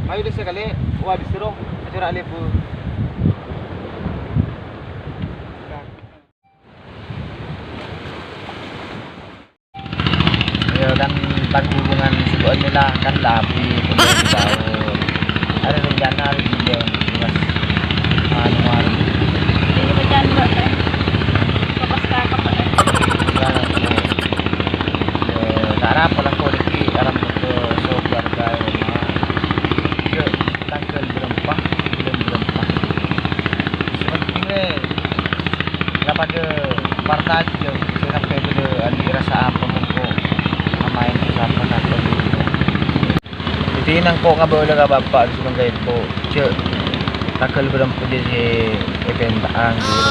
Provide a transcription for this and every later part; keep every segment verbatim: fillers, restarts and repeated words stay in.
Ayo, dhisè kalè, wah, dhisè ro, acara lebu. Ya, kan, tang hubungan sè bâ'na la, kan, la abit, udah dua tahun. Ada rencana, ada jenjang, terus, anu, anu. Ini rencana, Mbak, eh. Lepas kakak, Mbak, eh. Ya, ya. Ya, cara apa lah, kok, Riki, alam betul, sobar, guys, nah. Ya, tangghâl bârâmpa, bulân bârâmpa. Sè pentèng, rè, la padâ partajâng, sè sampè' bâdâ andi' rassa apa mongko amaèn sapa-sapa dulu. Dhâddhi nangko' ngabâlâ ka bapa' sè bângkèko, jhâ' tangghâl bârâmpa jhâ' sè èpènta'an, gitu.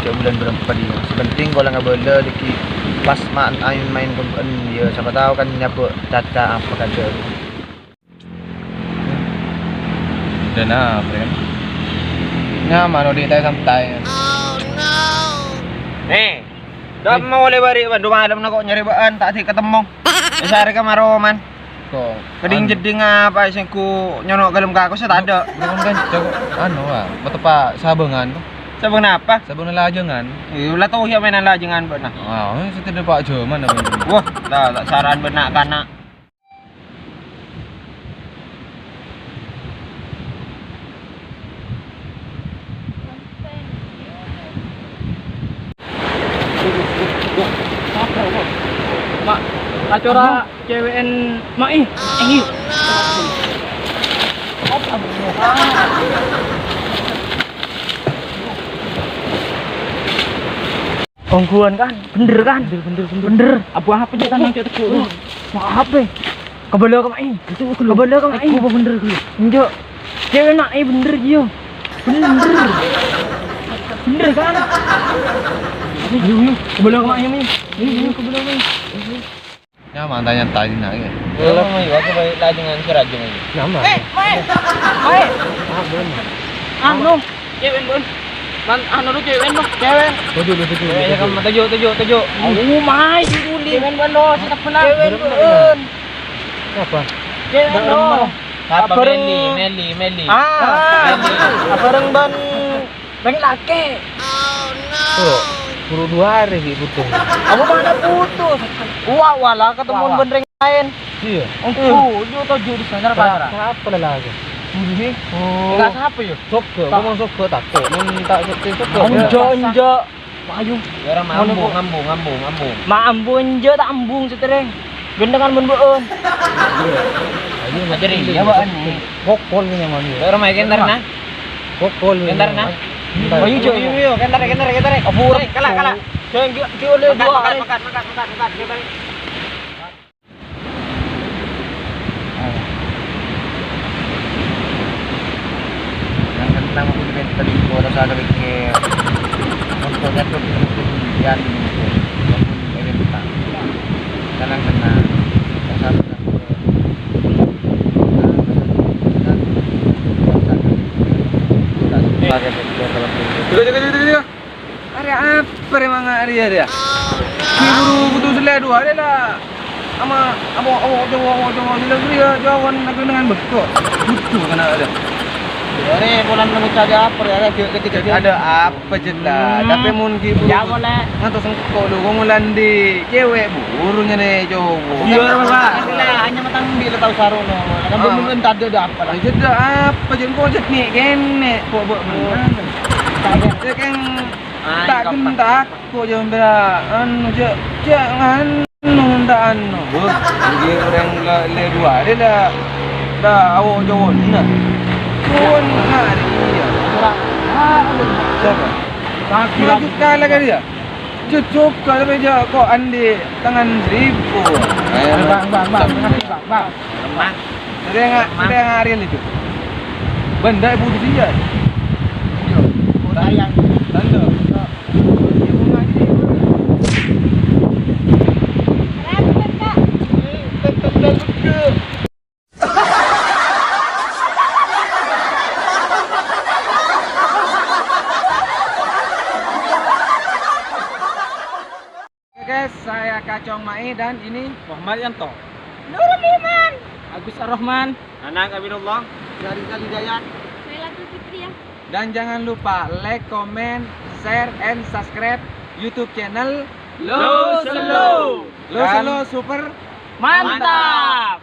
Jhâ' bulân bârâmpa dhiyâ. Sè pentèng ko' la ngabâlâ dhâggi' pas ma-, maèn-maèn kembhân, ya, sapa tao kan nyabâ' caca apa kadhâ'. Dâna, Pren. Nyaman, odi' taè santai. Nè, dâ' mau lè bâri' bândhu malemma kok nyarè bâ'na ta' di' katemmo. Wis arè ka maro, Man. Kok, kadhing anu. Jeddhing apa sèngko' nyono' ka dâlem kako sè tadâ'. Bro, kan, jago, anu, ah, mateppa' sabângan, kok. Sabângan apa? Sabângan lajângan. Iyâ, la tao ya mainan lajângan bâ'na. Ah, sè tadâ' pa' jhâman apa? Wah, ta', ta' saran bâ'na kana'. Ma', acora cewek en ma'i. Ayo. Ongghuwân, kan? Bhender, kan? Bhender, bhender, bhender. Bhender. Apa, apa, Cek, tanang, Cek, teggu'. Wah, apa? Kabâlâ ka ma'i. Itu kabâlâ. Kabâlâ ka ma'i. Apa bhender, ghâllu? Enjâ'. Cewek ma'i bhender, jiyo. Bhender. Bhender, kan? Ayo, ayo. Kabâlâ ka ma'i, ma'i. Ayo, ayo, kabâlâ, ma'i. Nyaman tanya tadi nak, ya. Belum, ayo, aku balik lagi dengan si Raja, ayo. Nyaman. Eh, ma'i. Ma'i. Ah, belum. Anu, cewek, Bun. Man, anu, lu cewek, lu. Cewek. Tujuh, tujuh, tujuh, cewek, ya, tujuh. Kamu tujuh, tujuh, tujuh. Oh, ma'i, tujuh, Li. Cewek, Bun, lo, si tepenan. Cewek, Bun. Apa? Cewek, Bun. Apa, Meli, Meli, Meli? Ah. Meli. Apa, Bun? Rèng lakè'. Oh, buru dua hari sih putus. Apa mana putus? Wah, wala ketemuan bân rèng laèn. Iya. Oh, iya, toju di sana, Pak. Kenapa lagi? Ini. Oh. Enggak siapa, ya? Soge, ngomong soge, tako'. Minta soge, soge. Enjâ', enjâ'. Ayo. Ya, orang ambu, ambu, ambu, ambu. Ma ambu enjâ' ta' ambu, setereng. Gendengan bân bâ'ân. Ayo, ajari, ya, bâ'ân. Kokol ini, man. Ya, orang main kentar, nah. Kokol. Kentar, nah. Ayo, ayo, ayo, kentar, kentar, kentar. Kabur. Kala, kala. Jangan, jangan, jangan, jangan, jangan, jangan, jangan. Nang kennang aku di benteng, gua rasa ada pikir. Untuk nyatu di benteng, dia di benteng. Walaupun beda kita. Kadang kena. Yang satu kan. Nah, satu kan. Pakai benteng kalau gitu. Juga, juga, juga, juga. Arè apa rè manga' arè ya, ya? Ghi' buru putus lè dua arè la. Ama, amo, amo, cowo, amo, cowo, sila buru ya, cowo, nak dengan beko. Butuh kana ada. Ya, rè, bulan nemu saja apa ya, ada, ada, ada apa, Cek, lah? Hmm. Tapi mun ghi' buru. Ya, boleh. Ngantos engko' lu, kok ngulan di cewek, burunya nih, cowo. Iya, Pak. Lah, hanya matang di tau sarono. Kan belum ada, ada apa lah. Ya, ada apa, Cek? Kok, Cek, nih, kene, kok, kok, mana? Ya, kan, Ah, ta' gentak, kok jâ' mèra, anu, jâ', jâ' nganu, ta' anu. Bur, ghi' orèng la, lè dua arè la, la awo' cowona. Cowona arè, iyâ. Sapa? Dua juta la ka dia. Jâ', jâ' ka, tapè jâ' kok andi' tangan seribu. Bang, bang, bang, makasih, Bang, Bang. Mang. Sèdhâ nga-, sèdhâ ngarèn itu. Bendâ' ibu di dia. Yo, sayang. Tanda. Oke, guys, saya Kacong Mai dan ini Muhammad Yanto. Nurul Iman. Agus Ar-Rahman. Nanang Aminullah. Zarizal Hidayat. Lailatul Fitriah. Dan jangan lupa like, comment, share, and subscribe YouTube channel Lo Selo. Lo Selo Super. Mantap.